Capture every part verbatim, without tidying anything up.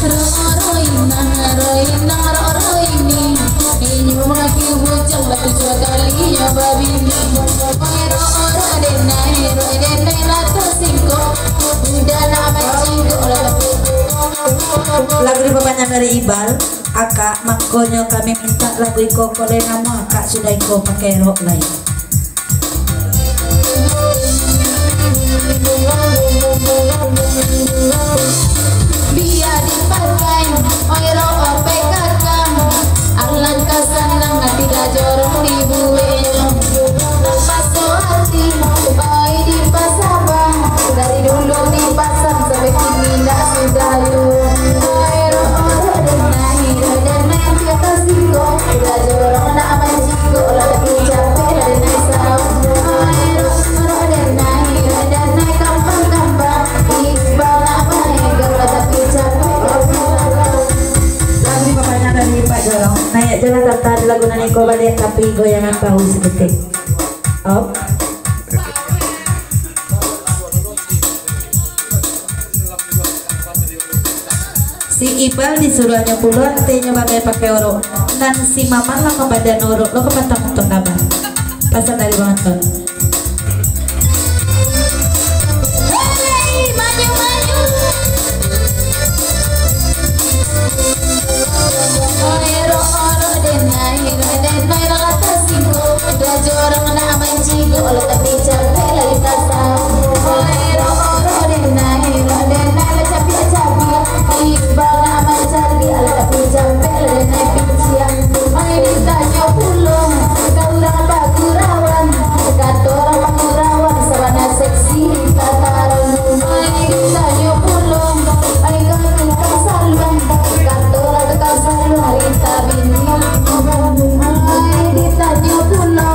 Ro-ro inang, ro-ro inang, ro-ro ini. Inyo mangaki bujang, lah tujuah kali nyo babini. Oi, ro-ro denai, ro denai lah tasingko. Udah nak bacingko lah. Lagu dipapanjang dari Ibal, Akak, makonyo kami mintak lagu iko, kalau namo Akak sudah iko pakai rok lai. Bia dipakai, oi, rok O P K K. Alangkah sanang ati lah jorong dibueknyo. Tapaso ati, oi, dipasabang. Dari dulu dipasang sampai kini ndak sudah yo. Oi, rok, rok, denai, rok, denai, tiap tasingko. Udah jorong nak mancingko, lah tapi capek lah denai sawo. Oi, rok, rok, denai, rok, denai, kampang-kampang. Iqbal nak manegang, lah tapi capek lah. Lagu dipapanjang dari Pak Jorong. Naiak jo lah tata di lagu nan iko baliak, tapi goyangan pahu saketek. Op. Si Ibal disuruahnyo pulo, antenyo bagai pakai orok. Nan si Maman lah mambadan orok lo ka patang untuak kaban. Pasan dari Bang Anton. Hei, maju, maju. Oi, rok, rok, denai, rok, denai, lah tasingko. Udah jorong nak mancingko, lah tapi capek lah ditasawo. Oi, rok, rok, denai, rok, denai, lah capiak-capiak. Iqbal nak mancaliak, lah tapi capek lah denai piciak. Oi, ditanyo pulo ka urang pagurauan, kato urang pagurauan, sabana seksi ka tarang. Oi, ditanyo pulo, oi, ka tukang saluang, kato urang tukang saluang, Rita bini. Oi, ditanyo pulo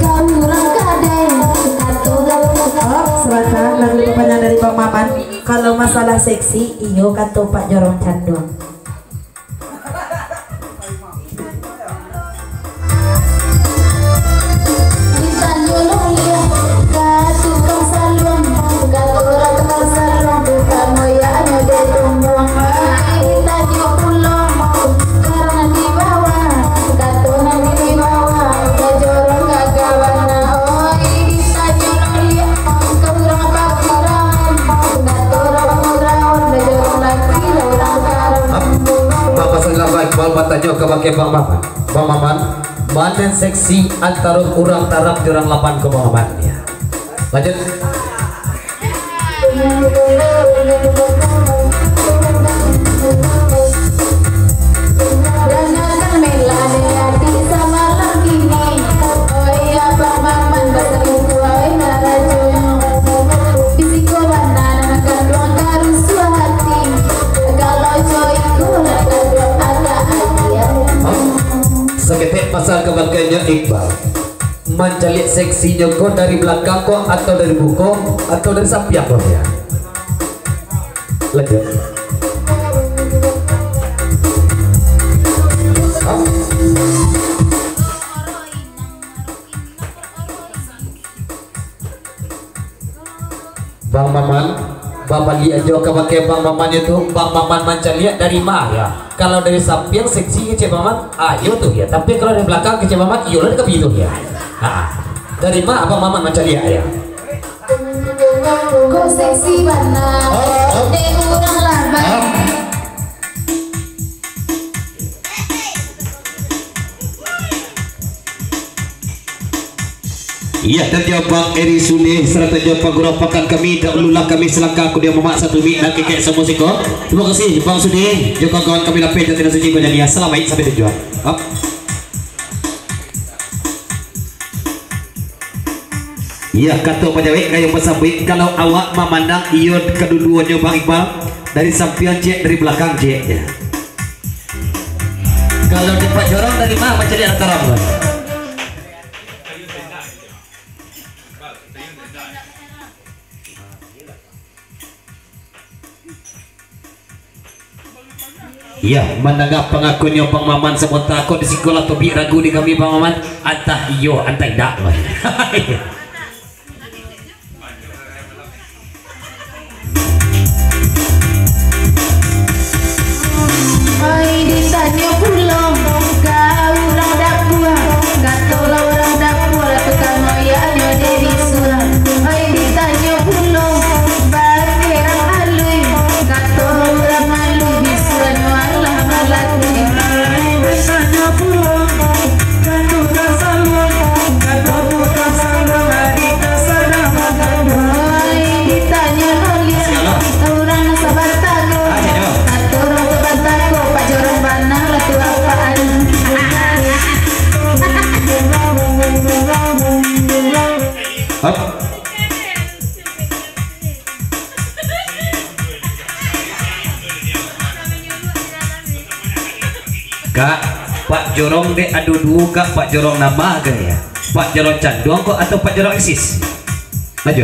ka urang kadai, kato urang tukang. Oh, silakan, lagu dipapanjang dari Bang Maman. Kalau masalah seksi, iyo, kato Pak Jorong Canduang. Ditanyo lo liak ka tukang saluang, kato urang tukang saluang, tukang moyaknyo dek tumbuang. Ditanyo pulo ka nan di bawah, kato nan di bawah, bajorong gagah bana. Oi, ditanyo lo liak ka urang pagurauan, kato urang pagurauan, bajorong laki lah urang karang. Bapak Salam Iqbal batanyo kabake Bang Maman. Bang Maman, ma nan seksi antaro urang tarang jo urang lapan ko, Bang Maman? Ya. Lanjut. Dangakan melodi adik samalam kini. Oi, Abang Maman basalingkuah, oi, karajonyo. Di siko bana nan kanduang karusuah ati. Kalau jo iko nan kanduang agak agiah. Saketek pasal kabakeh nyo Iqbal. Mancaliak seksinyo ko dari balakang ko, atau dari muko, atau dari sampiang ko, ya? Lanjut. Hah? Bang Maman, babaliak jo kabake Bang Maman itu, Bang Maman mancaliak dari ma, ya? Kalau dari sampiang seksi kecek Bang Maman, ayo tu, ya. Tapi kalau dari balakang kecek Bang Maman, iyo lah, tapi itu, ya. Ha. Dari ma Bang Maman mancaliak, ya? Ko seksi bana, dek urang laban. Iya, dan jo Bang Eri Sule, sarato jo pagurau pakan kami, dahululah kami salangkah, kudia mamak satu mik, dan kekek samo siko. Terima kasih, Bang Sudi, jo kawan-kawan kami lapeh, dan tidak suci banyak. Selamat, sampai tujuan. Hap. Iya, kato pajawek gayuang basambuik, kalau awak mamandang iyo kaduduonyo Bang Iqbal, dari sampiang ciek, dari balakang ciek, ya. Kalau di Pak Jorong dari ma mancaliak tarang, Bang? Iya, mandanga pangakuannyo Bang Maman sabonta ko di sikolah, tobik ragu di kami Bang Maman, antah iyo, antah indak. Kak, Pak Jorong dek ado duo, Kak, Pak Jorong Nama ka, ya? Pak Jorong Canduang ko atau Pak Jorong Eksis? Ajo.